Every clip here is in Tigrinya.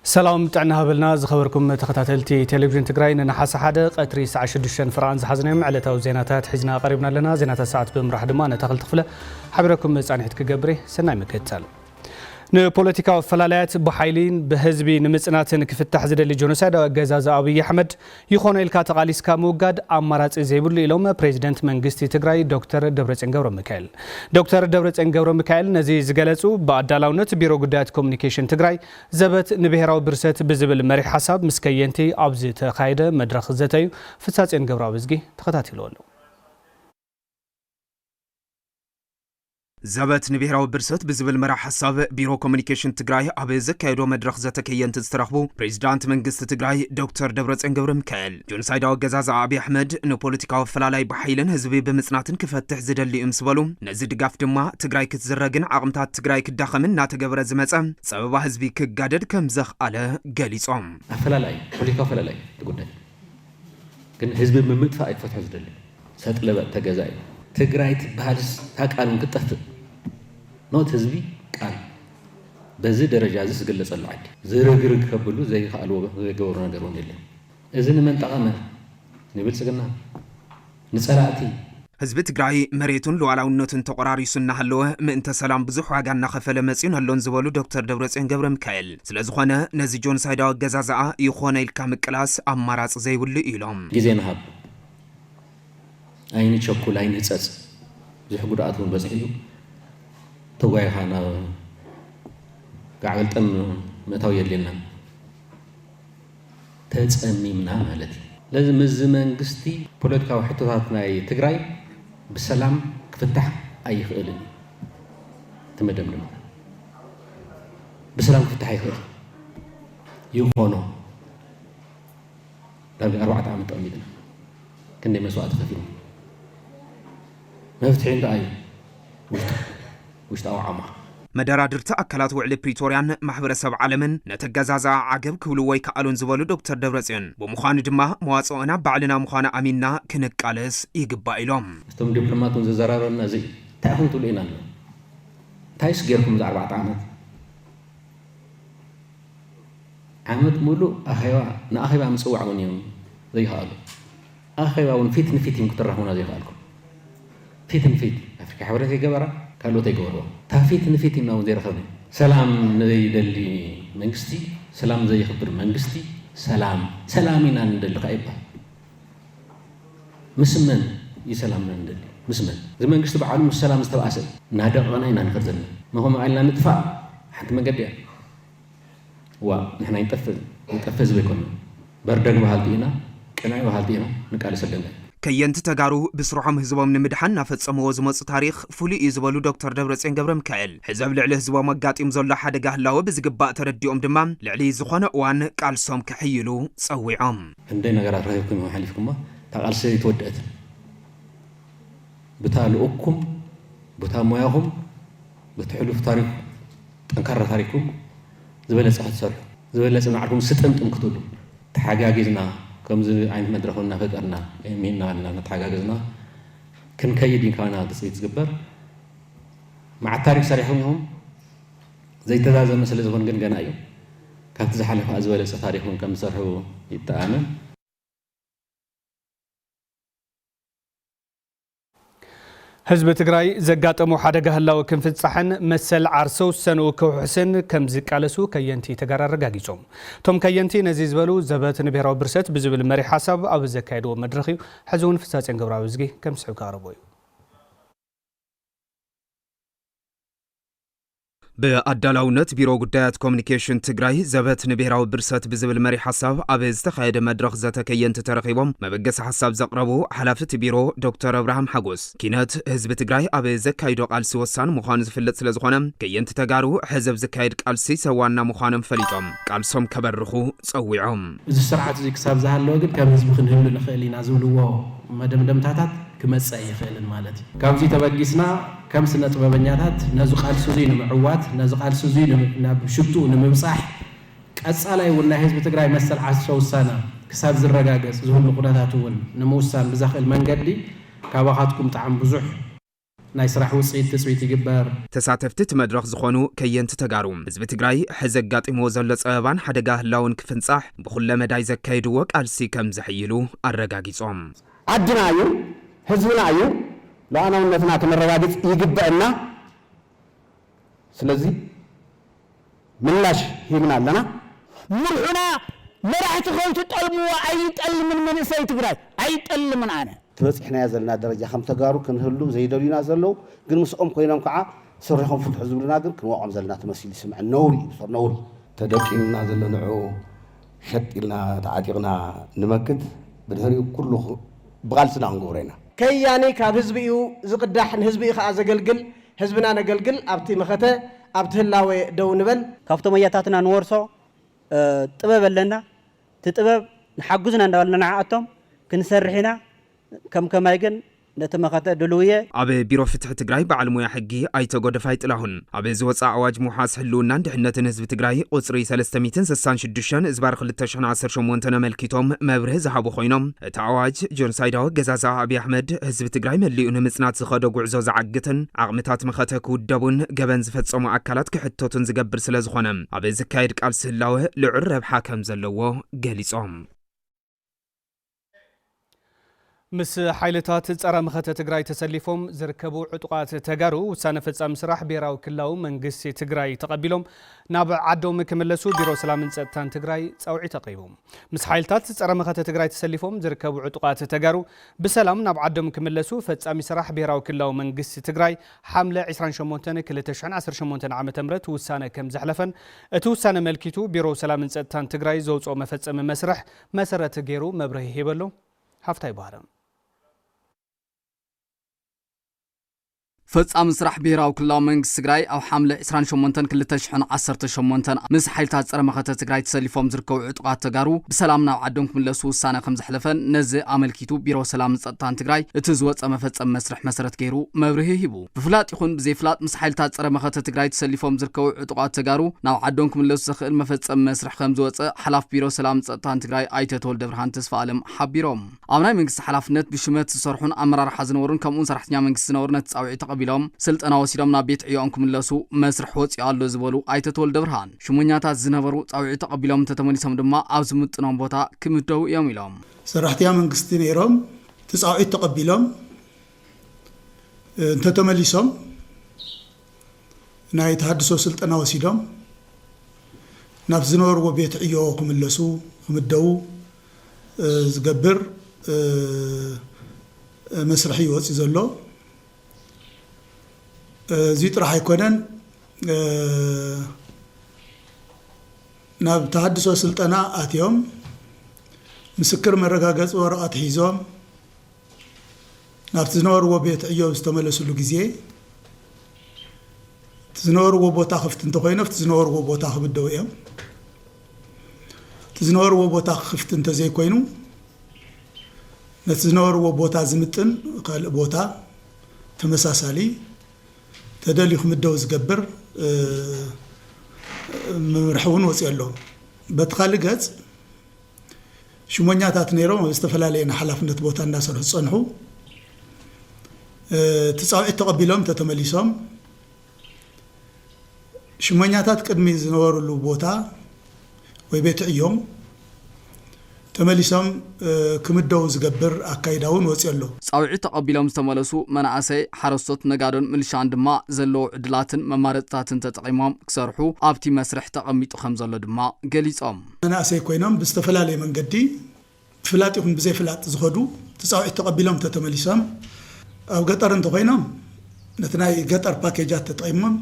ሰላም ጥዕና ሃበልና ዝኸበርኩም ተኸታተልቲ ቴሌቪዥን ትግራይ፣ ንነሓሰ ሓደ ቀትሪ ሰዓት ሽዱሽተ ፍርቓን ዝሓዝናዮም ዕለታዊ ዜናታት ሒዝና ቀሪብና ኣለና። ዜናታት ሰዓት ብምምራሕ ድማ ነታ ክልተ ክፍለ ሓቢረኩም ጻንሒት ክገብር እየ። ሰናይ ምክትታል። ንፖለቲካዊ ኣፈላላያት ብሓይሊን ብህዝቢ ንምጽናትን ክፍታሕ ዝደሊ ጆኖሳይዳዊ ኣገዛዝ ኣብይ ኣሕመድ ይኾኖ ኢልካ ተቓሊስካ ምውጋድ ኣማራጺ ዘይብሉ ኢሎም ፕሬዚደንት መንግስቲ ትግራይ ዶክተር ደብረጽዮን ገብረ ሚካኤል። ዶክተር ደብረጽዮን ገብረ ሚካኤል ነዚ ዝገለጹ ብኣዳላውነት ቢሮ ጉዳያት ኮሚኒኬሽን ትግራይ ዘበት ንብሔራዊ ብርሰት ብዝብል መሪሕ ሓሳብ ምስ ከየንቲ ኣብ ዝተኻየደ መድረኽ ዘተዩ። ፍሳጽዮን ገብረኣብዝጊ ተኸታቲልዎ ኣሎ። ዘበት ንብሔራዊ ብርሰት ብዝብል መራሕ ሓሳብ ቢሮ ኮሚኒኬሽን ትግራይ ኣብ ዘካየዶ መድረኽ ዘተ ከየንቲ ዝተረኽቡ ፕሬዚዳንት መንግስቲ ትግራይ ዶክተር ደብረጽዮን ገብረ ሚካኤል፣ ጆኖሳይዳዊ ኣገዛዝ ኣብይ ኣሕመድ ንፖለቲካዊ ኣፈላላይ ብሓይልን ህዝቢ ብምጽናትን ክፈትሕ ዝደሊ እዩ ምስ በሉ፣ ነዚ ድጋፍ ድማ ትግራይ ክትዝረግን ዓቕምታት ትግራይ ክዳኸምን እናተገበረ ዝመጸ ጸበባ ህዝቢ ክጋደድ ከም ዘኽኣለ ገሊጾም። ኣፈላላይ፣ ፖለቲካዊ ኣፈላላይ እቲ ጉዳይ ግን ህዝቢ ብምጥፋእ ኣይክፈትሖ ዝደሊ። ሰጥ ለበጥ ተገዛ እዩ። ትግራይ ትበሃልስ እታ ቃል እውን ክትጠፍእ። ኖት ህዝቢ ቃል በዚ ደረጃ እዚ ዝግለጸሉ ዓዲ። ዝርግርግ ከብሉ ዘይከኣልዎ ዘይገበሩ ነገር እውን የለን። እዚ ንመን ጠቐመ? ንብልጽግና? ንጸላእቲ? ህዝቢ ትግራይ መሬቱን ሉዓላውነቱን ተቆራሪሱ እናሃለወ ምእንተ ሰላም ብዙሕ ዋጋ እናኸፈለ መጺኡን ኣሎን ዝበሉ ዶክተር ደብረጽዮን ገብረ ሚካኤል፣ ስለዝኾነ ነዚ ጆኖሳይዳዊ ኣገዛዝኣ ይኾነ ኢልካ ምቅላስ ኣማራጺ ዘይብሉ እዩ ኢሎም። ግዜ ንሃብ። ኣይንቸኩል፣ ኣይንህጸጽ። ብዙሕ ጉድኣት እውን በጺሑ እዩ። ተጓይኻ ናብ ጋዕበልጠም ምእታው የድልየናን። ተጸሚምና ማለት እዩ። ስለዚ ምስዚ መንግስቲ ፖለቲካዊ ሕቶታት ናይ ትግራይ ብሰላም ክፍታሕ ኣይኽእልን እዩ። እቲ መደምደምታ ብሰላም ክፍታሕ ኣይኽእል። ይኾኖ ዳርጋ ኣርባዕተ ዓመት ተቐሚጥና ክንደይ መስዋእቲ ከፊልና። መፍትሒ እንታይ እዩ? ውሽጢ፣ ውሽጣዊ ዓማ። መደራድርቲ ኣካላት ውዕሊ ፕሪቶርያን ማሕበረሰብ ዓለምን ነቲ ኣገዛዝኣ ዓገብ ክብልዎ ኣይከኣሉን ዝበሉ ዶክተር ደብረጽዮን፣ ብምዃኑ ድማ መዋጽኦና ባዕልና ምዃና ኣሚንና ክንቃለስ ይግባእ ኢሎም። እቶም ዲፕሎማት እውን ዘዘራረብና እዚ እንታይ ኢኹም ትብሉ ኢና ንብል። እንታይስ ገይርኩም እዚ ኣርባዕተ ዓመት? ዓመት ሙሉእ ኣኼባ፣ ንኣኼባ ምጽዋዕ እውን እዮም ዘይከኣሉ። ኣኼባ እውን ፊት ንፊት እዮም ክትራኸቡና ዘይከኣልኩም። ፊት ንፊት ኣፍሪካ ሕብረት ኣይገበራ፣ ካልኦት ኣይገበርዎ። እታ ፊት ንፊት ኢና እውን ዘይረኸብና። ሰላም ንዘይደሊ መንግስቲ፣ ሰላም ዘየኽብር መንግስቲ፣ ሰላም፣ ሰላም ኢና ንደሊ ከኣ ይበሃል። ምስ መን እዩ ሰላምና ንደሊ? ምስ መን? እዚ መንግስቲ ባዕሉ ምስ ሰላም ዝተባእሰ እዩ። እናደቐቕና ኢና ንኸድ ዘለና። ንኸምኡ ኢልና ንጥፋእ ሓንቲ መንገዲ እያ። ዋ፣ ንሕና ይንጠፍእ፣ ይንጠፍእ ህዝቢ ኣይኮንና። በርደግ በሃልቲ ኢና፣ ቅንዕ በሃልቲ ኢና፣ ንቃለሰሎም። ከየንቲ ተጋሩ ብስርሖም ህዝቦም ንምድሓን እናፈጸምዎ ዝመጹ ታሪኽ ፍሉይ እዩ ዝበሉ ዶክተር ደብረጽዮን ገብረ ሚካኤል፣ ሕዚ ኣብ ልዕሊ ህዝቦም ኣጋጢሙ ዘሎ ሓደጋ ህላወ ብዝግባእ ተረዲኦም ድማ ልዕሊ ዝኾነ እዋን ቃልሶም ከሕይሉ ጸዊዖም። ክንደይ ነገራት ረኺብኩም ኢኹም ሓሊፍኩሞ፣ እታ ቃልሲ ኣይተወደአትን። ብታ ልኡኩም፣ ብታ ሞያኹም፣ በቲ ሕሉፍ ታሪኽ፣ ጠንካራ ታሪኽኩም ዝበለጸ ክትሰርሑ፣ ዝበለጸ ንባዕልኩም ስጥምጥም ክትብሉ፣ ተሓጋጊዝና፣ ከምዚ ዓይነት መድረኽ እውን እናፈጠርና፣ ሚና ኣለና፣ ተሓጋጊዝና ክንከይድ እዩ ካባና ትጽቢት ዝግበር። መዓት ታሪኽ ሰሪሕኩም ኢኹም፣ ዘይተዛዘመ ስለ ዝኾን ግን ገና እዩ። ካብቲ ዝሓለፈ ዝበለጸ ታሪኽ እውን ከም ዝሰርሑ ይተኣመን። ህዝቢ ትግራይ ዘጋጠሞ ሓደጋ ህላወ ክንፍጻሕን መሰል ዓርሰ ውሳንኡ ክውሕስን ከም ዝቃለሱ ከየንቲ ተጋሩ ኣረጋጊጾም። እቶም ከየንቲ ነዚ ዝበሉ ዘበት ንብሔራዊ ብርሰት ብዝብል መሪሕ ሓሳብ ኣብ ዘካየድዎ መድረኽ እዩ። ሕዚ እውን ፍሳጼን ገብረኣብዝጊ ከም ዝስዕብ ክቐርቦ እዩ። ብኣዳላውነት ቢሮ ጉዳያት ኮሚኒኬሽን ትግራይ ዘበት ንብሔራዊ ብርሰት ብዝብል መሪሕ ሓሳብ ኣብ ዝተኻየደ መድረኽ ዘተ ከየንቲ ተረኺቦም መበገሲ ሓሳብ ዘቕረቡ ሓላፊ እቲ ቢሮ ዶክተር ኣብርሃም ሓጎስ፣ ኪነት ህዝቢ ትግራይ ኣብ ዘካይዶ ቃልሲ ወሳኒ ምዃኑ ዝፍለጥ ስለ ዝኾነ ከየንቲ ተጋሩ ሕዚ ኣብ ዝካየድ ቃልሲ ሰብ ዋና ምዃኖም ፈሊጦም ቃልሶም ከበርኹ ጸዊዖም። እዚ ስርዓት እዚ ክሳብ ዝሃለወ ግን ከም ህዝቢ ክንህሉ ንኽእል ኢና ዝብልዎ መደምደምታታት ክመጽእ ኣይኽእልን ማለት እዩ። ካብዚ ተበጊስና ከም ስነ ጥበበኛታት ነዚ ቃልሲ እዚ ንምዕዋት፣ ነዚ ቃልሲ እዚ ንም-፣ ናብ ሽትኡ ንምብጻሕ፣ ቀጻላይ እውን ናይ ህዝቢ ትግራይ መሰል ዓርሰ ውሳነ ክሳብ ዝረጋገጽ ዝህሉ ኩነታት እውን ንምውሳን ብዘኽእል መንገዲ ካባኻትኩም ጣዕም ብዙሕ ናይ ስራሕ ውፅኢት ትፅቢት ይግበር። ተሳተፍቲ እቲ መድረኽ ዝኾኑ ከየንቲ ተጋሩ፣ ህዝቢ ትግራይ ሕዚ ኣጋጢምዎ ዘሎ ፀበባን ሓደጋ ህላውን ክፍንፃሕ ብኹለ መዳይ ዘካየድዎ ቃልሲ ከም ዘሕይሉ ኣረጋጊጾም። ዓድና እዩ፣ ህዝብና እዩ፣ ሉዓላውነትና ክነረጋግጽ ይግበእና። ስለዚ ምላሽ ሂብና ኣለና። ምርሑና መራሕቲ ከይትጠልምዎ ኣይጠልምን መንእሰይ ትግራይ ኣይጠልምን ኣነ። ትበፂሕናዮ ዘለና ደረጃ ከም ተጋሩ ክንህሉ ዘይደልዩና ዘለዉ ግን ምስኦም ኮይኖም ከዓ ስሪሖም ፍትሑ ዝብሉና ግን ክንወቆም ዘለና ተመሲሉ ይስምዐን። ነውሪ እዩ ብሶር ነውሪ። ተደቂንና ዘሎ ንዑ ሸጥ ኢልና ተዓጢቕና ንመክት ብድሕሪኡ ኩሉ ብቓልስና ክንገብሮ ኢና። ከያኒ ካብ ህዝቢ እዩ ዝቕዳሕ ንህዝቢ እዩ ከዓ ዘገልግል። ህዝብና ነገልግል ኣብቲ መኸተ ኣብቲ ህላወ ደው ንበል። ካብቶም ኣያታትና ንወርሶ ጥበብ ኣለና። እቲ ጥበብ ንሓጉዝና እንዳበልና ንዓኣቶም ክንሰርሕ ኢና። ከም ከማይ ግን ነቲ መኸተ ድልው እየ። ኣብ ቢሮ ፍትሒ ትግራይ በዓል ሙያ ሕጊ ኣይተ ጎደፋይ ጥላሁን ኣብ ዝወፀ ኣዋጅ ምውሓስ ህልውናን ድሕነትን ህዝቢ ትግራይ ቁፅሪ ሰለስተ ሚእትን ስሳን ሽዱሽተን እዝባር ክልተ ሽሕን ዓሰርተ ሸሞንተን ኣመልኪቶም መብርሂ ዝሃቡ ኮይኖም እቲ ኣዋጅ ጆኖሳይዳዊ ኣገዛዝኣ ኣብይ ኣሕመድ ህዝቢ ትግራይ መሊኡ ንምፅናት ዝኸዶ ጉዕዞ ዝዓግትን ዓቕምታት መኸተ ክውደቡን ገበን ዝፈፀሙ ኣካላት ክሕተቱን ዝገብር ስለዝኾነ ኣብ ዝካየድ ቃልሲ ህላወ ልዑል ረብሓ ከም ዘለዎ ገሊፆም። ምስ ሓይልታት ጸረ መኸተ ትግራይ ተሰሊፎም ዝርከቡ ዕጡቓት ተጋሩ ውሳነ ፈጻሚ ስራሕ ብሄራዊ ክልላዊ መንግስቲ ትግራይ ተቐቢሎም ናብ ዓዶም ክምለሱ ቢሮ ሰላምን ጸጥታን ትግራይ ጻውዒት ኣቕሪቡ። ምስ ሓይልታት ጸረ መኸተ ትግራይ ተሰሊፎም ዝርከቡ ዕጡቓት ተጋሩ ብሰላም ናብ ዓዶም ክምለሱ ፈጻሚ ስራሕ ብሄራዊ ክልላዊ መንግስቲ ትግራይ ሓምለ ዕስራን ሸሞንተን ክልተ ሽሕን ዓሰርተ ሸሞንተን ዓመተ ምህረት ውሳነ ከም ዘሕለፈን እቲ ውሳነ ኣመልኪቱ ቢሮ ሰላምን ጸጥታን ትግራይ ዘውፅኦ መፈጸሚ መስርሕ መሰረት ገይሩ መብርሂ ሂበሉ። ሃፍታይ ባህረ። ፈጻሚ ስራሕ ብሄራዊ ክልላዊ መንግስቲ ትግራይ ኣብ ሓምለ ዕስራን ሸሞንተን ክልተ ሽሕን ዓሰርተ ሸሞንተን ምስ ሓይልታት ጸረ መኸተ ትግራይ ተሰሊፎም ዝርከቡ ዕጡቓት ተጋሩ ብሰላም ናብ ዓዶም ክምለሱ ውሳነ ከም ዘሕለፈን ነዚ ኣመልኪቱ ቢሮ ሰላምን ጸጥታን ትግራይ እቲ ዝወጸ መፈጸሚ መስርሕ መሰረት ገይሩ መብርሂ ሂቡ። ብፍላጥ ይኹን ብዘይፍላጥ ምስ ሓይልታት ጸረ መኸተ ትግራይ ተሰሊፎም ዝርከቡ ዕጡቓት ተጋሩ ናብ ዓዶም ክምለሱ ዘኽእል መፈጸሚ መስርሕ ከም ዝወጸ ሓላፊ ቢሮ ሰላምን ጸጥታን ትግራይ ኣይተ ተወልደብርሃን ተስፋኣለም ሓቢሮም። ኣብ ናይ መንግስቲ ሓላፍነት ብሽመት ዝሰርሑን ኣመራርሓ ዝነበሩን ከምኡውን ሰራሕተኛ መንግስቲ ዝነበሩ ነቲ ጻውዒት ተቐቢሎም ስልጠና ወሲዶም ናብ ቤት ዕዮኦም ክምለሱ መስርሕ ወጺኡ ኣሎ ዝበሉ ኣይተ ተወልደብርሃን ሽሞኛታት ዝነበሩ ጻውዒት ተቐቢሎም እንተተመሊሶም ድማ ኣብ ዝምጥኖም ቦታ ክምደቡ እዮም ኢሎም። ሰራሕተኛ መንግስቲ ነይሮም እቲ ጻውዒት ተቐቢሎም እንተተመሊሶም ናይ ተሃድሶ ስልጠና ወሲዶም ናብ ዝነበርዎ ቤት ዕዮ ክምለሱ ክምደቡ ዝገብር መስርሕ እዩ ወፂ ዘሎ። እዚ ጥራሕ ኣይኮነን። ናብ ተሃድሶ ስልጠና ኣትዮም ምስክር መረጋገፂ ወረቐት ሒዞም ናብቲ ዝነበርዎ ቤት ዕዮ ዝተመለስሉ ግዜ እቲ ዝነበርዎ ቦታ ክፍቲ እንተኮይኑ ኣብቲ ዝነበርዎ ቦታ ክምደቡ እዮም። እቲ ዝነበርዎ ቦታ ክፍቲ እንተዘይኮይኑ ነቲ ዝነበርዎ ቦታ ዝምጥን ካልእ ቦታ ተመሳሳሊ ተደልዩ ክምደቡ ዝገብር መምርሒ እውን ወፂኡ ኣሎ። በቲ ካልእ ገፅ ሽሞኛታት ነይሮም ኣብ ዝተፈላለየ ናይ ሓላፍነት ቦታ እንዳሰርሑ ዝፀንሑ እቲ ፃውዒት ተቐቢሎም እንተተመሊሶም ሽሞኛታት ቅድሚ ዝነበርሉ ቦታ ወይ ቤት ዕዮም ተመሊሶም ክምደቡ ዝገብር ኣካይዳ እውን ወፂኡ ኣሎ። ፃውዒት ተቐቢሎም ዝተመለሱ መናእሰይ፣ ሓረስቶት፣ ነጋዶን ምልሻን ድማ ዘለዎ ዕድላትን መማረፅታትን ተጠቒሞም ክሰርሑ ኣብቲ መስርሕ ተቐሚጡ ከም ዘሎ ድማ ገሊፆም። መናእሰይ ኮይኖም ብዝተፈላለየ መንገዲ ብፍላጥ ይኹን ብዘይፍላጥ ዝኸዱ እቲ ፃውዒት ተቐቢሎም እንተተመሊሶም ኣብ ገጠር እንተኮይኖም ነቲ ናይ ገጠር ፓኬጃት ተጠቒሞም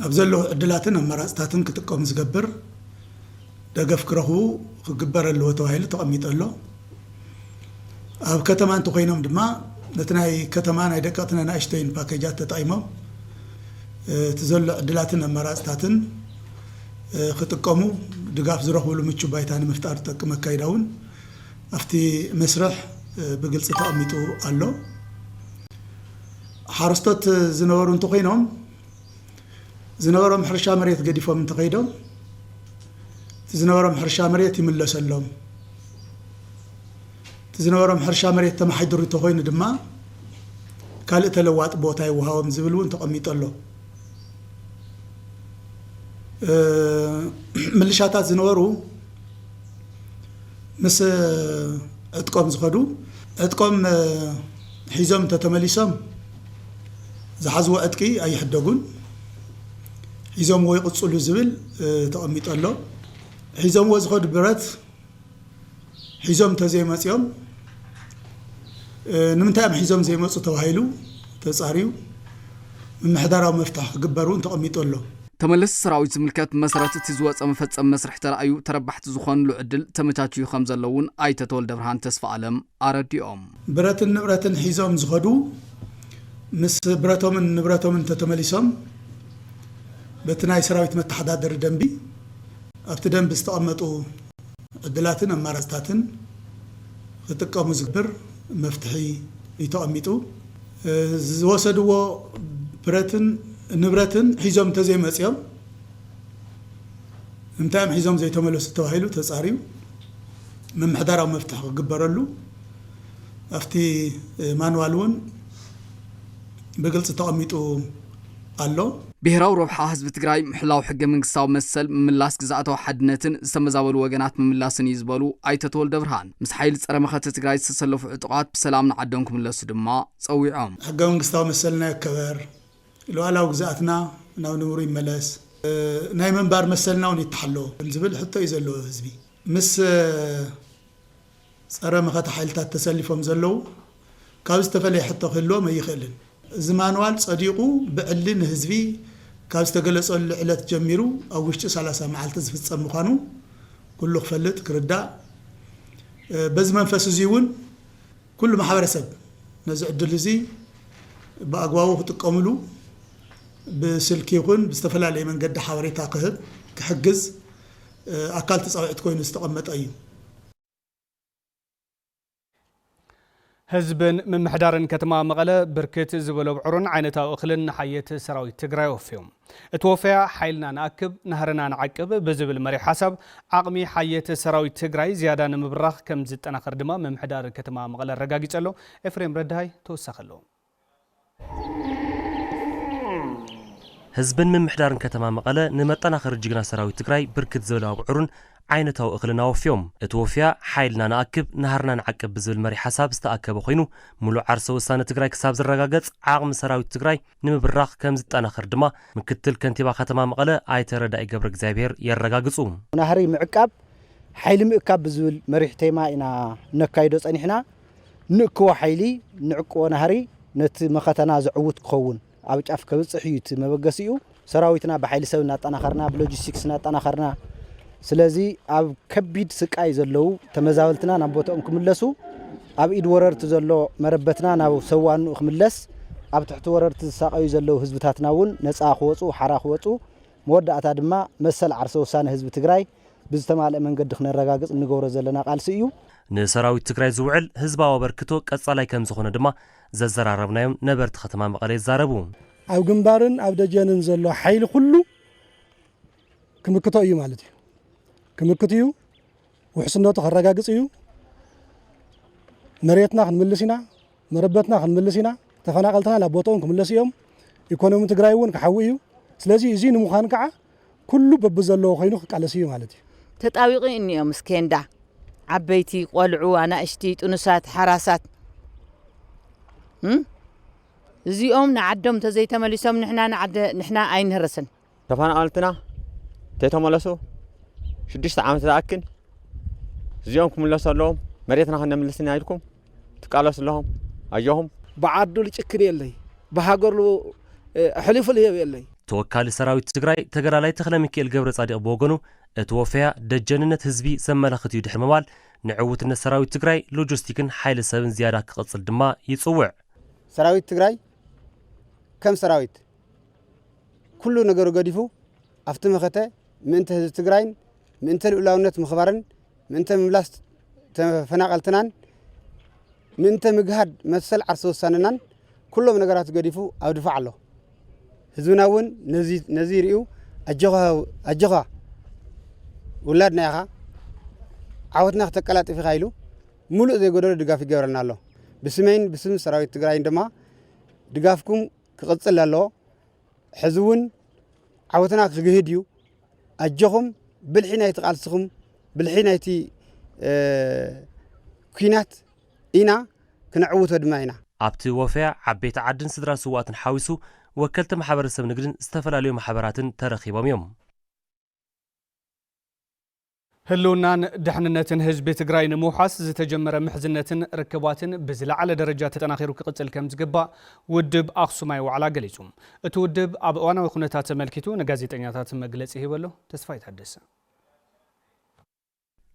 ኣብ ዘለዉ ዕድላትን ኣማራፅታትን ክጥቀሙ ዝገብር ደገፍ ክረኽቡ ክግበር ኣለዎ ተባሂሉ ተቐሚጡ ኣሎ። ኣብ ከተማ እንተኮይኖም ድማ ነቲ ናይ ከተማ ናይ ደቀቕትን ኣናእሽተይን ፓኬጃት ተጠቒሞም እቲ ዘሎ ዕድላትን ኣማራፅታትን ክጥቀሙ ድጋፍ ዝረኽብሉ ምቹ ባይታ ንምፍጣር ዝጠቅም ኣካይዳ እውን ኣብቲ መስርሕ ብግልፂ ተቐሚጡ ኣሎ። ሓረስቶት ዝነበሩ እንተኮይኖም ዝነበሮም ሕርሻ መሬት ገዲፎም እንተኸይዶም እቲ ዝነበሮም ሕርሻ መሬት ይምለሰሎም። እቲ ዝነበሮም ሕርሻ መሬት ተማሒድሩ እንተኾይኑ ድማ ካልእ ተለዋጢ ቦታ ይወሃቦም ዝብል እውን ተቐሚጡ ኣሎ። እ፣ ምልሻታት ዝነበሩ ምስ ዕጥቆም ዝኸዱ፣ ዕጥቆም፣ እ፣ ሒዞም እንተተመሊሶም ዝሓዝዎ ዕጥቂ ኣይሕደጉን፣ ሒዞምዎ ይቕጽሉ ዝብል፣ እ፣ ተቐሚጡ ኣሎ። ሒዞምዎ ዝኸዱ ብረት ሒዞም እንተዘይመጺኦም፣ እ፣ ንምንታይ እዮም ሒዞም ዘይመጹ ተባሂሉ ተጻርዩ ምምሕዳራዊ መፍትሒ ክግበር እውን ተቐሚጡ ኣሎ። ተመለስቲ ሰራዊት ዝምልከት መሰረት እቲ ዝወፀ መፈጸሚ መስርሕ ተራእዩ ተረባሕቲ ዝኾንሉ ዕድል ተመቻችዩ ከም ዘሎ እውን ኣይተ ተወልደ ብርሃን ተስፋ ኣለም ኣረዲኦም። ብረትን ንብረትን ሒዞም ዝኸዱ ምስ ብረቶምን ንብረቶምን እንተተመሊሶም በቲ ናይ ሰራዊት መተሓዳደሪ ደንቢ ኣብቲ ደንቢ ዝተቐመጡ ዕድላትን ኣማራፅታትን ክጥቀሙ ዝግብር መፍትሒ እዩ ተቐሚጡ። እ፣ ዝወሰድዎ ብረትን ንብረትን ሒዞም እንተዘይመፅኦም እንታይ እዮም ሒዞም ዘይተመለሱ ተባሂሉ ተፃርዩ ምምሕዳራዊ መፍትሒ ክግበረሉ ኣብቲ፣ እ፣ ማንዋል እውን ብግልፂ ተቐሚጡ ኣሎ። ብሔራዊ ረብሓ ህዝቢ ትግራይ ምሕላው ሕገ መንግስታዊ መሰል ምምላስ ግዝኣታዊ ሓድነትን ዝተመዛበሉ ወገናት ምምላስን እዩ ዝበሉ ኣይተ ተወልደ ብርሃን፣ ምስ ሓይሊ ፀረ መኸተ ትግራይ ዝተሰለፉ ዕጡቓት ብሰላም ንዓዶም ክምለሱ ድማ ፀዊዖም። ሕገ መንግስታዊ መሰልና ይከበር፣ ሉዓላዊ ግዝኣትና ናብ ንቡሩ ይመለስ፣ እ፣ ናይ ምንባር መሰልና እውን ይተሓሎ ዝብል ሕቶ እዩ ዘለዎ ህዝቢ። ምስ፣ እ፣ ጸረ መኸተ ሓይልታት ተሰሊፎም ዘለዉ ካብ ዝተፈለየ ሕቶ ክህልዎም ኣይኽእልን። እዚ ማንዋል ጸዲቑ ብዕሊ ንህዝቢ ካብ ዝተገለጸሉ ዕለት ጀሚሩ ኣብ ውሽጢ ሰላሳ መዓልቲ ዝፍጸም ምዃኑ ኩሉ ክፈልጥ ክርዳእ፣ እ፣ በዚ መንፈስ እዚ እውን ኩሉ ማሕበረሰብ ነዚ ዕድል እዚ ብኣግባቡ ክጥቀምሉ ብስልኪ ይኹን ብዝተፈላለየ መንገዲ ሓበሬታ ክህብ፣ ክሕግዝ፣ እ፣ ኣካል ተጻዊዕት ኮይኑ ዝተቐመጠ እዩ። ህዝብን ምምሕዳርን ከተማ መቐለ ብርክት ዝበሎ ኣብዑርን ዓይነታዊ እኽልን ንሓየት ሰራዊት ትግራይ ወፍዮም። እቲ ወፈያ ሓይልና ንኣክብ፣ ናህርና ንዓቅብ ብዝብል መሪሕ ሓሳብ ዓቕሚ ሓየት ሰራዊት ትግራይ ዝያዳ ንምብራኽ ከም ዝጠናኸር ድማ ምምሕዳር ከተማ መቐለ ኣረጋጊጸ ኣሎ። ኤፍሬም ረድሃይ ተወሳኺ ኣለዎ። ህዝብን ምምሕዳርን ከተማ መቐለ ንመጠናኸሪ ጅግና ሰራዊት ትግራይ ብርክት ዝበለ ኣብዑርን ዓይነታዊ እኽልን ኣወፍዮም። እቲ ወፍያ ሓይልና ንኣክብ፣ ናህርና ንዓቅብ ብዝብል መሪሕ ሓሳብ ዝተኣከበ ኮይኑ፣ ሙሉእ ዓርሰ ውሳነ ትግራይ ክሳብ ዝረጋገጽ ዓቕሚ ሰራዊት ትግራይ ንምብራኽ ከም ዝጠናኸር ድማ ምክትል ከንቲባ ከተማ መቐለ ኣይተ ረዳኢ ገብረ እግዚኣብሔር የረጋግጹ። ናህሪ ምዕቃብ፣ ሓይሊ ምእካብ ብዝብል መሪሕ ቴማ ኢና ነካይዶ ጸኒሕና። ንእክቦ ሓይሊ፣ ንዕቅቦ ናህሪ ነቲ መኸተና ዘዕውት ክኸውን ኣብ ጫፍ ከብጽሕ እዩ እቲ መበገሲኡ። ሰራዊትና ብሓይሊ ሰብ እናጠናኸርና፣ ብሎጂስቲክስ እናጠናኸርና፣ ስለዚ ኣብ ከቢድ ስቃይ ዘለዉ ተመዛበልትና ናብ ቦታኦም ክምለሱ፣ ኣብ ኢድ ወረርቲ ዘሎ መረበትና ናብ ሰብ ዋንኡ ክምለስ፣ ኣብ ትሕቲ ወረርቲ ዝሳቐዩ ዘለዉ ህዝብታትና እውን ነጻ ክወጹ፣ ሓራ ክወጹ፣ መወዳእታ ድማ መሰል ዓርሰ ውሳነ ህዝቢ ትግራይ ብዝተማልአ መንገዲ ክነረጋግጽ እንገብሮ ዘለና ቃልሲ እዩ። ንሰራዊት ትግራይ ዝውዕል ህዝባዊ ኣበርክቶ ቀጻላይ ከም ዝኾነ ድማ ዘዘራረብናዮም ነበርቲ ከተማ መቐለ ይዛረቡ። ኣብ ግንባርን ኣብ ደጀንን ዘሎ ሓይሊ ኩሉ ክምክቶ እዩ ማለት እዩ። ክምክት እዩ፣ ውሕስነቱ ከረጋግጽ እዩ። መሬትና ክንምልስ ኢና፣ መረበትና ክንምልስ ኢና። ተፈናቐልትና ናብ ቦታኦም ክምለሱ እዮም። ኢኮኖሚ ትግራይ እውን ክሓዊ እዩ። ስለዚ እዚ ንምዃን ከዓ ኩሉ በብዘለዎ ኮይኑ ክቃለስ እዩ ማለት እዩ። ተጣቢቑ እኒኦም ምስ ኬንዳ፣ ዓበይቲ፣ ቆልዑ፣ ኣናእሽቲ፣ ጥኑሳት፣ ሓራሳት፣ እም? እዚኦም ንዓዶም እንተዘይተመሊሶም ንሕና ንዓደ-፣ ንሕና ኣይንህረስን። ተፈናቐልትና እንተይተመለሱ ሽዱሽተ ዓመት ዝኣክል እዚኦም ክምለሱ ኣለዎም። መሬትና ከነምልስና ኢልኩም ትቃለሱ ኣለኹም። ኣጆኹም። ብዓዱ ልጭክን የለይ፣ ብሃገሩ፣ እ፣ ኣሕሊፉ ልህብ የለይ። ተወካሊ ሰራዊት ትግራይ ተጋዳላይ ተኽለ ሚካኤል ገብረ ጻዲቕ ብወገኑ፣ እቲ ወፈያ ደጀንነት ህዝቢ ዘመላኽት እዩ ድሕሪ ምባል፣ ንዕውትነት ሰራዊት ትግራይ ሎጂስቲክን ሓይሊ ሰብን ዝያዳ ክቕጽል ድማ ይጽውዕ። ሰራዊት ትግራይ ከም ሰራዊት ኩሉ ነገሩ ገዲፉ ኣብቲ መኸተ ምእንተ ህዝቢ ትግራይን ምእንተ ልኡላውነት ምኽባርን ምእንተ ምምላስ ተፈናቐልትናን ምእንተ ምግሃድ መሰል ዓርሰ ውሳነናን ኩሎም ነገራት ገዲፉ ኣብ ድፋዕ ኣሎ። ህዝብና እውን ነዚ፣ ነዚ ርእዩ ኣጆኻ፣ ኣጆኻ ውላድና ኢኻ፣ ዓወትና ክተቀላጥፍ ኢኻ ኢሉ ሙሉእ ዘይጎደሎ ድጋፍ ይገብረና ኣሎ። ብስመይን ብስም ሰራዊት ትግራይን ድማ ድጋፍኩም ክቕጽል ኣለዎ። ሕዚ እውን ዓወትና ክግህድ እዩ። ኣጆኹም፣ ብልሒ ናይቲ ቃልስኹም፣ ብልሒ ናይቲ ኩናት ኢና፣ ክነዕውቶ ድማ ኢና። ኣብቲ ወፈያ ዓበይቲ ዓድን ስድራን ስውኣትን ሓዊሱ ወከልቲ ማሕበረሰብ ንግድን ዝተፈላለዩ ማሕበራትን ተረኺቦም እዮም። ህልውናን ድሕንነትን ህዝቢ ትግራይ ንምውሓስ ዝተጀመረ ምሕዝነትን ርክባትን ብዝለዓለ ደረጃ ተጠናኺሩ ክቕፅል ከም ዝግባእ ውድብ ኣኽሱማይ ዋዕላ ገሊጹ። እቲ ውድብ ኣብ እዋናዊ ኩነታት ተመልኪቱ ንጋዜጠኛታት መግለፂ ሂበሉ። ተስፋይ ታደሰ።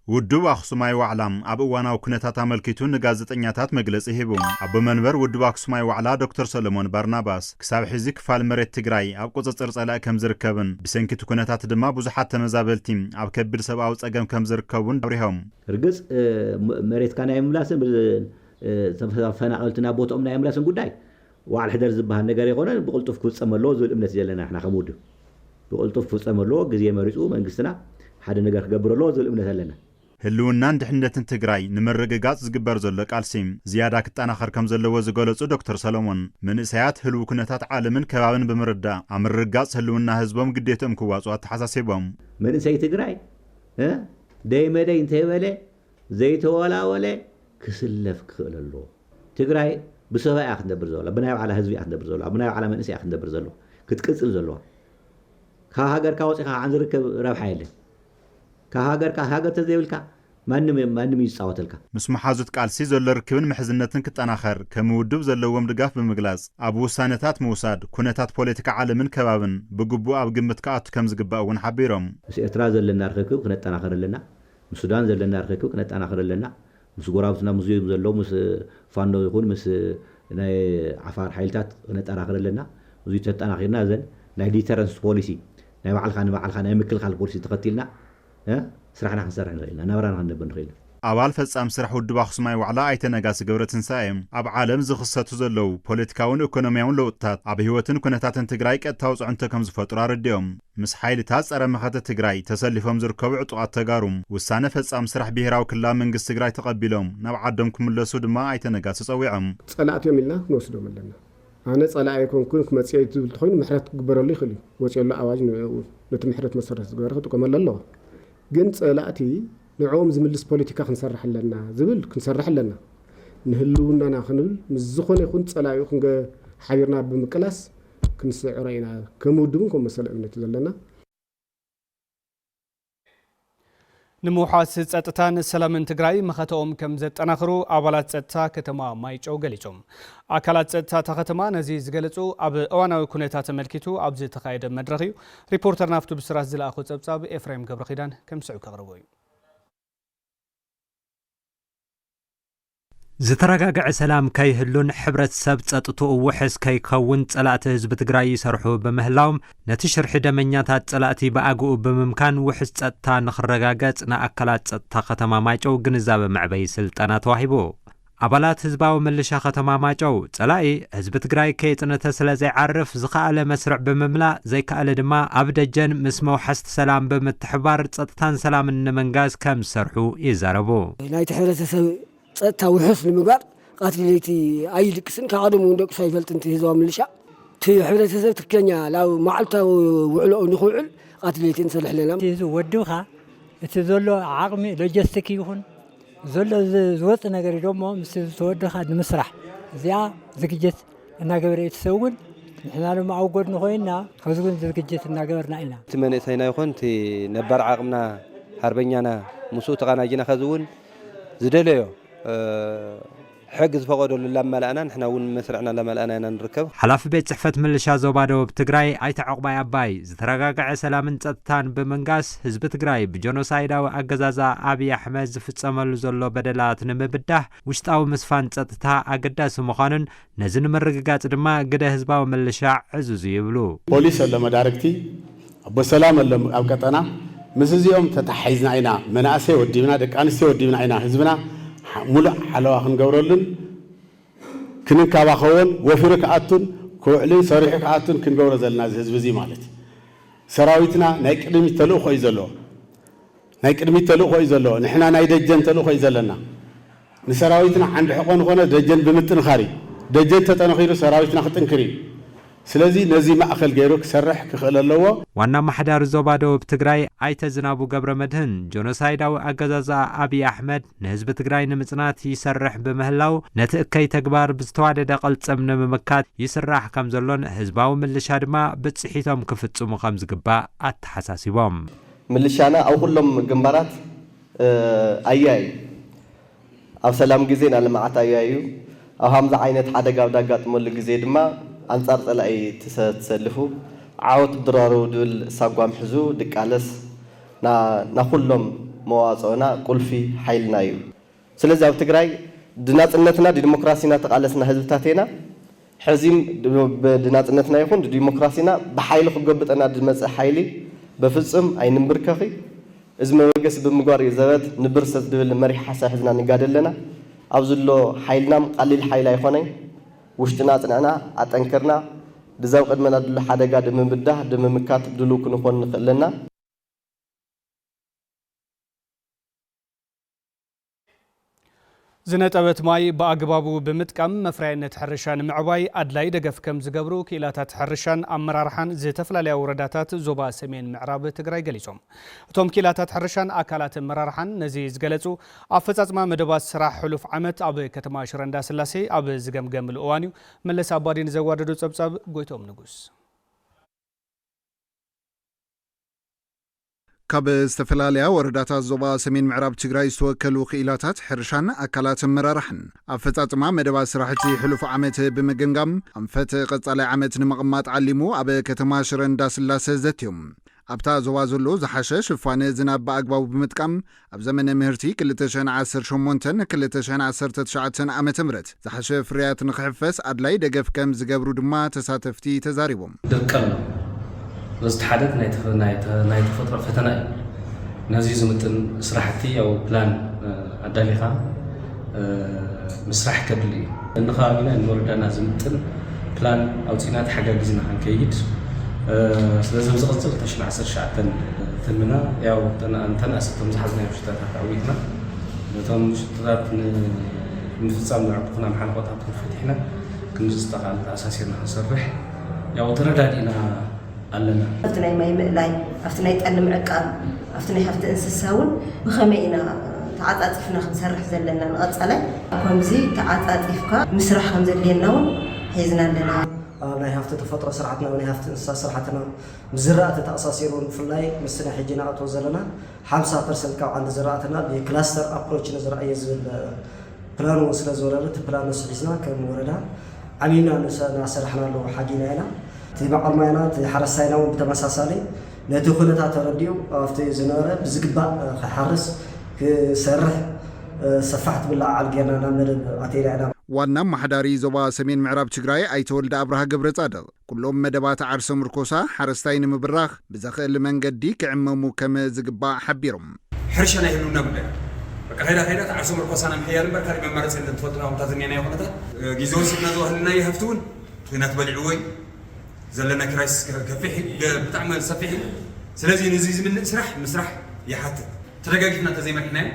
ውድብ ኣኽሱማይ ዋዕላ ኣብ እዋናዊ ኩነታት ኣመልኪቱ ንጋዜጠኛታት መግለፂ ሂቡ። ኣቦ መንበር ውድብ ኣኽሱማይ ዋዕላ ዶክተር ሰሎሞን ባርናባስ ክሳብ ሕዚ ክፋል መሬት ትግራይ ኣብ ቁፅፅር ፀላኢ ከም ዝርከብን ብሰንኪ እቲ ኩነታት ድማ ብዙሓት ተመዛበልቲ ኣብ ከቢድ ሰብኣዊ ፀገም ከም ዝርከቡን ኣብሪሆም። ርግፅ መሬትካ ናይ ምላስን ተፈናቐልቲ ናብ ቦትኦም ናይ ምላስን ጉዳይ ዋዕል ሕደር ዝበሃል ነገር ኣይኮነን፣ ብቕልጡፍ ክፍፀም ኣለዎ ዝብል እምነት ዘለና ንሕና ከም ውድብ። ብቕልጡፍ ክፍፀም ኣለዎ፣ ግዜ መሪፁ መንግስትና ሓደ ነገር ክገብር ኣለዎ ዝብል እምነት ኣለና። ህልውናን ድሕነትን ትግራይ ንምርግጋፅ ዝግበር ዘሎ ቃልሲ ዝያዳ ክጠናኸር ከም ዘለዎ ዝገለፁ ዶክተር ሰሎሞን፣ መንእሰያት ህልው ኩነታት ዓለምን ከባብን ብምርዳእ ኣብ ምርግጋፅ ህልውና ህዝቦም ግዴትኦም ክዋፅኡ ኣተሓሳሲቦም። መንእሰይ ትግራይ ደይ መደይ እንተይበለ ዘይተወላወለ ክስለፍ ክኽእል ኣለዎ። ትግራይ ብሰባ እያ ክትነብር ዘላ፣ ብናይ ባዕላ ህዝቢ እያ ክትነብር ዘላ፣ ብናይ ባዕላ መንእሰይ እያ ክትነብር ዘለዋ፣ ክትቅፅል ዘለዋ። ካብ ሃገርካ ወፂኻ ከዓ ዝርከብ ረብሓ የለን። ካብ ሃገርካ ሃገር ተዘይብልካ ማንም ማንም እዩ ዝፃወተልካ። ምስ መሓዙት ቃልሲ ዘሎ ርክብን ምሕዝነትን ክጠናኸር ከም ውድብ ዘለዎም ድጋፍ ብምግላፅ ኣብ ውሳነታት ምውሳድ ኩነታት ፖለቲካ ዓለምን ከባብን ብግቡእ ኣብ ግምት ክኣቱ ከም ዝግባእ እውን ሓቢሮም። ምስ ኤርትራ ዘለና ርክክብ ክነጠናኸር ኣለና። ምስ ሱዳን ዘለና ርክክብ ክነጠናኽር ኣለና። ምስ ጎራብትና ምስዚኦም ዘለዉ ምስ ፋኖ ይኹን ምስ ናይ ዓፋር ሓይልታት ክነጠናኽር ኣለና። እዚ ተጠናኺርና እዘን ናይ deterrence policy ናይ ባዕልኻ ንባዕልኻ ናይ ምክልኻል policy ተኸቲልና ስራሕና ክንሰርሕ ንኽእል ኢና፣ ናብራና ክንነብር ንኽእል ኢና። ኣባል ፈፃሚ ስራሕ ውድብ ኣኽሱማይ ዋዕላ ኣይተ ነጋሲ ገብረትንሳኤ ኣብ ዓለም ዝኽሰቱ ዘለዉ ፖለቲካውን ኢኮኖሚያውን ለውጥታት ኣብ ህይወትን ኩነታትን ትግራይ ቀጥታዊ ፅዕንቶ ከም ዝፈጥሩ ኣረዲኦም። ምስ ሓይልታት ፀረ መኸተ ትግራይ ተሰሊፎም ዝርከቡ ዕጡቓት ተጋሩ ውሳነ ፈፃሚ ስራሕ ብሄራዊ ክልላዊ መንግስቲ ትግራይ ተቐቢሎም ናብ ዓዶም ክምለሱ ድማ ኣይተ ነጋሲ ፀዊዖም። ፀላእቲ እዮም ኢልና ክንወስዶም ኣለና። ኣነ ፀላኢ ኣይኮንኩን ክመፅእ እዩ ትብል ተኾይኑ ምሕረት ክግበረሉ ይኽእል እዩ። ወፂኡ ኣሎ ኣዋጅ ንኡ ነቲ ምሕረት መሰረት ዝገበረ ክጥቀመሉ ኣለዎ። ግን ፀላእቲ ንዕኦም ዝምልስ ፖለቲካ ክንሰርሕ ኣለና ዝብል ክንሰርሕ ኣለና። ንህልውናና ክንብል ምስ ዝኾነ ይኹን ፀላኢኡ ክንገ ሓቢርና ብምቅላስ ክንስዕሮ ኢና። ከም ውድብን ከም መሰለ እምነት እዩ ዘለና። ንምውሓስ ጸጥታን ሰላምን ትግራይ መኸተኦም ከም ዘጠናኽሩ ኣባላት ጸጥታ ከተማ ማይጨው ገሊጾም። ኣካላት ጸጥታ እታ ከተማ ነዚ ዝገለጹ ኣብ እዋናዊ ኩነታት ተመልኪቱ ኣብ ዝተኻየደ መድረኽ እዩ። ሪፖርተርና ኣብቱ ብስራት ዝለኣኾ ጸብጻብ ኤፍሬም ገብረኺዳን ከም ስዑብ ከቕርቦ እዩ። ዝተረጋገዐ ሰላም ከይህሉን ሕብረተሰብ ጸጥትኡ ውሕስ ከይከውን ጸላእቲ ህዝቢ ትግራይ ይሰርሑ ብምህላዎም ነቲ ሽርሒ ደመኛታት ጸላእቲ ብኣግኡ ብምምካን ውሕስ ጸጥታ ንኽረጋገጽ ንኣካላት ጸጥታ ከተማ ማይጨው ግንዛበ መዕበዪ ስልጠና ተዋሂቡ። ኣባላት ህዝባዊ ምልሻ ከተማ ማይጨው ጸላኢ ህዝቢ ትግራይ ከየጽነተ ስለ ዘይዓርፍ ዝኸኣለ መስርዕ ብምምላእ ዘይከኣለ ድማ ኣብ ደጀን ምስ መውሓስቲ ሰላም ብምትሕባር ጸጥታን ሰላምን ንምንጋስ ከም ዝሰርሑ ይዛረቡ። ናይቲ ሕብረተሰብ ጸጥታ ውሑስ ንምግባር ቃትሊ ለይቲ ኣይድቅስን፣ ካብ ቀደሙ እውን ደቂሱ ኣይፈልጥን እቲ ህዝባዊ ምልሻ። እቲ ሕብረተሰብ ትክክለኛ ናብ መዓልታዊ ውዕሎኡ ንኽውዕል ቃትሊ ለይቲ ንሰርሕ ኣለና። እቲ ህዝቢ ወድብካ እቲ ዘሎ ዓቕሚ ሎጀስቲክ ይኹን ዘሎ ዝወፅ ነገር እዩ ደሞ ምስ ተወድኻ ንምስራሕ እዚኣ ዝግጅት እናገበረ እቲ ሰብ እውን ንሕና ድማ ኣብ ጎድኑ ኮይንና ከዚ እውን ዝግጅት እናገበርና ኢና። እቲ መንእሰይና ይኹን እቲ ነባር ዓቕምና ሓርበኛና ምስኡ ተቓናጅና ከዚ እውን ዝደለዮ ሕግ ዝፈቐደሉ ላማላእና ንሕና እውን መስርዕና ላማላእና ኢና ንርከብ። ሓላፊ ቤት ጽሕፈት ምልሻ ዞባ ደቡብ ትግራይ ኣይተ ዑቕባይ ኣባይ ዝተረጋግዐ ሰላምን ጸጥታን ብምንጋስ ህዝቢ ትግራይ ብጀኖሳይዳዊ ኣገዛዛ ኣብይ ኣሕመድ ዝፍጸመሉ ዘሎ በደላት ንምብዳህ ውሽጣዊ ምስፋን ጸጥታ ኣገዳሲ ምዃኑን ነዚ ንምርግጋጽ ድማ ግደ ህዝባዊ ምልሻ ዕዙዝ እዩ ይብሉ። ፖሊስ ኣሎ መዳርግቲ ኣቦ ሰላም ኣሎ ኣብ ቀጠና ምስ እዚኦም ተተሓሒዝና ኢና መናእሰይ ወዲብና ደቂ ኣንስትዮ ወዲብና ኢና ህዝብና ሙሉእ ሓለዋ ክንገብረሉን ክንንከባኸቦን ወፊሩ ክኣቱን ክውዕልን ሰሪሑ ክኣቱን ክንገብሮ ዘለና እዚ ህዝቢ እዚ ማለት እዩ። ሰራዊትና ናይ ቅድሚት ተልእኾ እዩ ዘለዎ። ናይ ቅድሚት ተልእኾ እዩ ዘለዎ። ንሕና ናይ ደጀን ተልእኾ እዩ ዘለና። ንሰራዊትና ዓንዲ ሕቖ ንኾነ ደጀን ብምጥንኻር እዩ። ደጀን ተጠናኺሩ ሰራዊትና ክጥንክር እዩ። ስለዚ ነዚ ማእኸል ገይሩ ክሰርሕ ክኽእል ኣለዎ። ዋና ኣመሓዳሪ ዞባ ደቡብ ትግራይ ኣይተ ዝናቡ ገብረ መድህን፣ ጆኖሳይዳዊ ኣገዛዝኣ ኣብይ ኣሕመድ ንህዝቢ ትግራይ ንምጽናት ይሰርሕ ብምህላው፣ ነቲ እከይ ተግባር ብዝተዋደደ ቅልጽም ንምምካት ይስራሕ ከም ዘሎን ህዝባዊ ምልሻ ድማ ብጽሒቶም ክፍጽሙ ከም ዝግባእ ኣተሓሳሲቦም። ምልሻና ኣብ ኩሎም ግንባራት፣ እ፣ ኣያይ ኣብ ሰላም ግዜ ናብ ልምዓት ኣያዩ፣ ኣብ ሃምዚ ዓይነት ሓደጋ ኣብ ዳጋጥመሉ ግዜ ድማ ኣንጻር ጸላኢ ትሰ-፣ ትሰልፉ፣ ዓወት ድራሩ ድብል ሳጓም ሕዙ ድቃለስ፣ ና-፣ ናኩሎም መዋጽኦና ቁልፊ ሓይልና እዩ። ስለዚ ኣብ ትግራይ ድናጽነትና ድዲሞክራሲና ተቃለስና ህዝብታት ኢና። ሕዚም ድ-፣ ብ-፣ ድናጽነትና ይኹን ድዲሞክራሲና ብሓይሊ ክጎብጠና ድመጽእ ሓይሊ በፍጹም ኣይንንብርከኺ። እዚ መበገሲ ብምግባር እዩ ዘበት ንብርሰት ዝብል መሪሕ ሓሳብ ሒዝና ንጋደል ኣለና። ኣብ ዘሎ ሓይልናም ቀሊል ሓይሊ ኣይኮነን። ውሽጥና ኣጽንዕና፣ ኣጠንክርና፣ ድዛብ ቅድመና ድሎ ሓደጋ ድምብዳህ፣ ድምምካት ድልው ክንኾን ንኽእል ኣለና። ዝነጠበት ማይ ብኣግባቡ ብምጥቃም መፍረያይነት ሕርሻ ንምዕባይ ኣድላይ ደገፍ ከም ዝገብሩ ክኢላታት ሕርሻን ኣመራርሓን ዝተፈላለያ ወረዳታት ዞባ ሰሜን ምዕራብ ትግራይ ገሊጾም። እቶም ክኢላታት ሕርሻን ኣካላት ኣመራርሓን ነዚ ዝገለጹ፣ ኣፈጻጽማ መደባት ስራሕ ሕሉፍ ዓመት ኣብ ከተማ ሽረ እንዳስላሴ ኣብ ዝገምገምሉ እዋን እዩ። መለስ ኣባዲ ንዘዋደዶ ጸብጻብ ጎይቶም ንጉስ። ካብ ዝተፈላለያ ወረዳታት ዞባ ሰሜን ምዕራብ ትግራይ ዝተወከሉ ክኢላታት ሕርሻን ኣካላት ኣመራርሓን ኣፈጻጽማ መደባት ስራሕቲ ሕሉፍ ዓመት ብምግምጋም ኣንፈት ቀጻላይ ዓመት ንምቕማጥ ዓሊሙ ኣብ ከተማ ሽረ እንዳስላሰ ዘትዮም። ኣብታ ዞባ ዘሎ ዝሓሸ ሽፋን ዝናብ ብኣግባቡ ብምጥቃም ኣብ ዘመነ ምህርቲ ክልተ ሽሕን ዓሰርተ ሸሞንተን ክልተ ሽሕን ዓሰርተ ትሽዓተን ዓመተ ምህረት ዝሓሸ ፍርያት ንኽሕፈስ ኣድላይ ደገፍ ከም ዝገብሩ ድማ ተሳተፍቲ ተዛሪቦም። ድርቂ ኣሎ። እዚ እቲ ሓደ ናይ ተፈ-፣ ናይ ተ-፣ ናይ ተፈጥሮ ፈተና እዩ። ነዚ ዝምጥን ስራሕቲ ያው ፕላን፣ እ፣ ኣዳሊኻ፣ እ፣ ምስራሕ ከድሊ እዩ። ንከባቢና ንወረዳና ዝምጥን ፕላን ኣውፂና ተሓጋጊዝና ክንከይድ፣ እ፣ ስለዚ ኣብ ዝቕፅል ክልተ ሽሕን ዓሰርተ ትሽዓተን ትልምና ያው ተና-፣ ተናእሰቶም ዝሓዝናዮም ሽታታት ኣዕዊትና ነቶም ሽቶታት ን-፣ ንምፍጻም ዘዕጉኹና መሓንቆታት ፈቲሕና ክንዲ ዝተኻእለ ተኣሳሲርና ክንሰርሕ ያው ተረዳዲእና ኣለና። ኣብቲ ናይ ማይ ምእላይ፣ ኣብቲ ናይ ጠሊ ምዕቃብ፣ ኣብቲ ናይ ሃፍቲ እንስሳ እውን ብኸመይ ኢና ተዓጻጺፍና ክንሰርሕ ዘለና ንቐጻላይ? ከምዚ ተዓጻጺፍካ ምስራሕ ከም ዘድልየና እውን ሒዝና ኣለና። ኣብ ናይ ሃፍቲ ተፈጥሮ ስራሕትና፣ ኣብ ናይ ሃፍቲ እንስሳ ስራሕትና፣ ምስ ዝራእቲ ተኣሳሲሩ እውን ብፍላይ ምስቲ ናይ ሕጂ ንኣትዎ ዘለና ሓምሳ ፐርሰንት ካብ ዓንዲ ዝራእትና ብክላስተር ኣፕሮች ንዝራእየ ዝብል ፕላን እውን ስለ ዝወረደ፣ እቲ ፕላን ንሱ ሒዝና ከም ወረዳ ዓሚምና ንሰ-፣ እናሰራሕናሉ ሓጊና ኢና። እቲ በዓል ማይና፣ እቲ ሓረስታይና እውን ብተመሳሳሊ ነቲ ኩነታት ተረዲኡ ኣብቲ ዝነበረ ብዝግባእ ክሓርስ፣ ክሰርሕ፣ ሰፋሕ ትብል ዓዓል ጌርና ናብ መደብ ኣቲና ኢና። ዋና ኣመሓዳሪ ዞባ ሰሜን ምዕራብ ትግራይ ኣይተ ወልደ ኣብርሃ ገብረ ጻድቕ፣ ኩሎም መደባት ዓርሰ ምርኮሳ ሓረስታይ ንምብራኽ ብዘኽእል መንገዲ ክዕመሙ ከም ዝግባእ ሓቢሮም። ሕርሻ ናይ ህልውና ጉዳይ። በቃ ከይዳ ከይዳ እቲ ዓርሰ ምርኮሳና ምሕያል እምበር ካሊእ መማረፂ የለን። ትፈልጡ ናኹም እታ ዝኒአናዮ ኩነታት፣ እ፣ ግዜ ወሲድና ዝወሃለናዮ ሃፍቲ እውን ኩናት በሊዕዎ እዩ። ዘለና ክራይሲስ ከ-፣ ከፊሕ እዩ፣ ገ-፣ ብጣዕሚ ሰፊሕ እዩ። ስለዚ ነዚ ዝምልእ ስራሕ ምስራሕ ይሓትት። ተደጋጊፍና እንተዘይመሪሕናዮ፣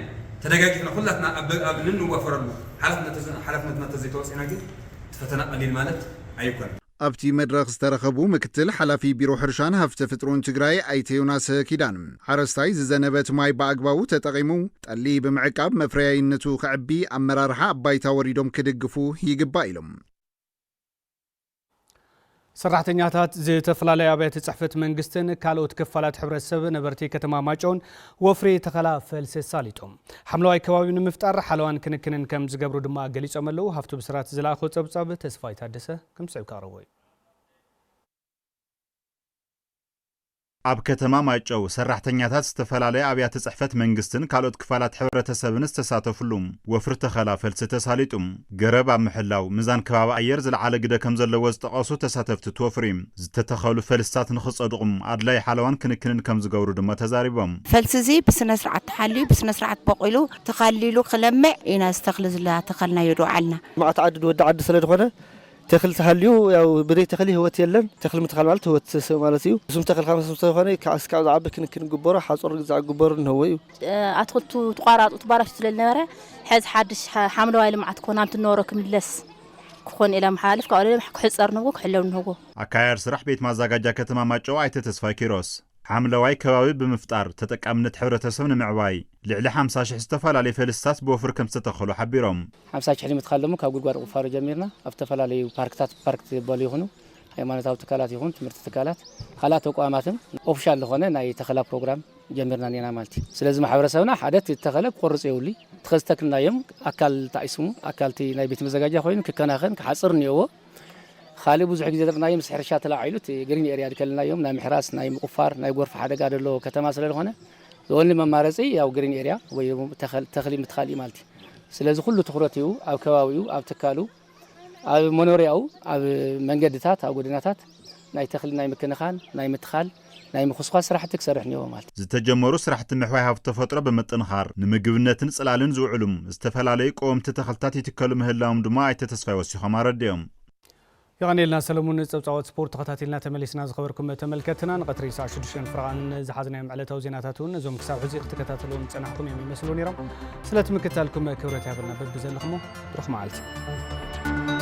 ተደጋጊፍና ኩላትና ኣብ፣ ኣብ እንዋፈረሉ ሓላፍነት ተዘ-፣ ሓላፍነትና እንተዘይተወፂእና ግን እቲ ፈተና ቀሊል ማለት ኣይኮነን። ኣብቲ መድረኽ ዝተረኸቡ ምክትል ሓላፊ ቢሮ ሕርሻን ሃፍቲ ተፈጥሮን ትግራይ ኣይተ ዮናስ ኪዳን፣ ሓረስታይ ዝዘነበት ማይ ብኣግባቡ ተጠቒሙ ጠሊ ብምዕቃብ መፍረያይነቱ ከዕቢ ኣመራርሓ ኣብ ባይታ ወሪዶም ክድግፉ ይግባእ ኢሎም። ሰራሕተኛታት ዝተፈላለዩ ኣብያተ ጽሕፈት መንግስትን ካልኦት ክፋላት ሕብረተሰብ ነበርቲ ከተማ ማይጨውን ወፍሪ ተኸላ ፈልሲ ኣሳሊጦም። ሓምለዋይ ከባቢ ንምፍጣር ሓለዋን ክንክንን ከም ዝገብሩ ድማ ገሊጾም ኣለዉ። ሃፍቱ ብስራት ዝለኣኾ ጸብጻብ ተስፋይ ታደሰ ከም ዝስዕብ ከቕርቦ እዩ። ኣብ ከተማ ማይጨው ሰራሕተኛታት ዝተፈላለዩ ኣብያተ ጽሕፈት መንግስትን ካልኦት ክፋላት ሕብረተሰብን ዝተሳተፍሉ ወፍሪ ተኸላ ፈልሲ ተሳሊጡ። ገረብ ኣብ ምሕላው፣ ሚዛን ከባቢ ኣየር ዝለዓለ ግደ ከም ዘለዎ ዝጠቐሱ ተሳተፍቲ እቲ ወፍሪ፣ ዝተተኸሉ ፈልስታት ንኽጸድቑ ኣድላይ ሓለዋን ክንክንን ከም ዝገብሩ ድማ ተዛሪቦም። ፈልሲ እዚ ብስነ ስርዓት ተሓልዩ፣ ብስነ ስርዓት በቂሉ፣ ተኻሊሉ ክለምዕ ኢና ዝተኽሊ ዝላ ተኸልናዮ ዶ ዓልና። ልምዓት ዓዲ ንወዲ ዓዲ ስለ ዝኾነ፣ ተኽሊ ተሃልዩ፣ ያው ብደይ ተኽሊ ህይወት የለን። ተኽሊ ምትኻል ማለት ህይወት ሰብ ማለት እዩ። እሱም ተኽሊ ካብ ምስ ዝኾነ፣ ካብ እስካብ ዝዓቢ ክንክን ግበሮ፣ ሓፁር ግዛዕ ግበሩ እንሆዎ እዩ። ኣትክልቱ ተቋራፁ፣ ተባላሹ ስለ ዝነበረ፣ ሕዚ ሓድሽ ሓ-፣ ሓምለዋይ ልምዓት ክኾን፣ ኣምቲ ነበሮ ክምለስ፣ ክኾን ኢላ መሓላልፍ ካብኡ ክሕፀር ንህቦ ክሕለው ንህቦ። ኣካያር ስራሕ ቤት ማዘጋጃ ከተማ ማጨው ኣይተ ተስፋይ ኪሮስ፣ ሓምለዋይ ከባቢ ብምፍጣር ተጠቃምነት ሕብረተሰብ ንምዕባይ ልዕሊ ሓምሳ ሽሕ ዝተፈላለዩ ፈልስታት ብወፍሪ ከም ዝተተኸሉ ሓቢሮም። ሓምሳ ሽሕ ንምትካል ደሞ ካብ ጉድጓድ ቁፋሮ ጀሚርና ኣብ ዝተፈላለዩ ፓርክታት፣ ፓርክ ዝበሉ ይኹኑ ሃይማኖታዊ ትካላት ይኹን ትምህርቲ ትካላት፣ ካልኣት ተቋማትን ኦፊሻል ዝኾነ ናይ ተኸላ ፕሮግራም ጀሚርና ኔና ማለት እዩ። ስለዚ ማሕበረሰብና ሓደ እቲ ተኸለ ክቆርፅ የብሉ። ተኸዝተክልናዮም ኣካል ታይስሙ ኣካልቲ ናይ ቤት መዘጋጃ ኮይኑ ክከናኸን ክሓፅር እኒኦዎ። ካልእ ብዙሕ ግዜ ዝርናዮ ምስ ሕርሻ ተላዒሉ እቲ ግሪን ኤርያ ድከልናዮም ናይ ምሕራስ ናይ ምቁፋር ናይ ጎርፍ ሓደጋ ደሎ ከተማ ስለዝኾነ ዘወኒ መማረፂ ያው ግሪን ኤርያ ወይ ተኸል- ተኽሊ ምትኻል እዩ ማለት እዩ። ስለዚ ኩሉ ትኩረት እዩ ኣብ ከባቢኡ ኣብ ትካሉ ኣብ መኖሪያኡ ኣብ መንገድታት ኣብ ጎደናታት ናይ ተኽሊ ናይ ምክንኻን ናይ ምትኻል ናይ ምኹስኳስ ስራሕቲ ክሰርሕ እኒኦ ማለት እዩ። ዝተጀመሩ ስራሕቲ ምሕዋይ ሃፍቲ ተፈጥሮ ብምጥንኻር ንምግብነትን ፅላልን ዝውዕሉ ዝተፈላለዩ ቀወምቲ ተኽልታት ይትከሉ ምህላዎም ድማ ኣይተ ተስፋይ ወሲኾም ኣረዲኦም። የቐኔልና ሰለሙን። ጸብጻባት ስፖርት ተኸታቲልና ተመሊስና። ዝኸበርኩም ተመልከትና ንቐትሪ ሰዓት ሽዱሽተ ፍርቓን ዝሓዝናዮም ዕለታዊ ዜናታት እውን እዞም ክሳብ ሕዚ ክትከታተልዎም ዝጸናሕኩም እዮም ይመስሉ ነይሮም። ስለ ትምክታልኩም ክብረት ያበልና በብዘለኹሞ ብሩኽ መዓልቲ።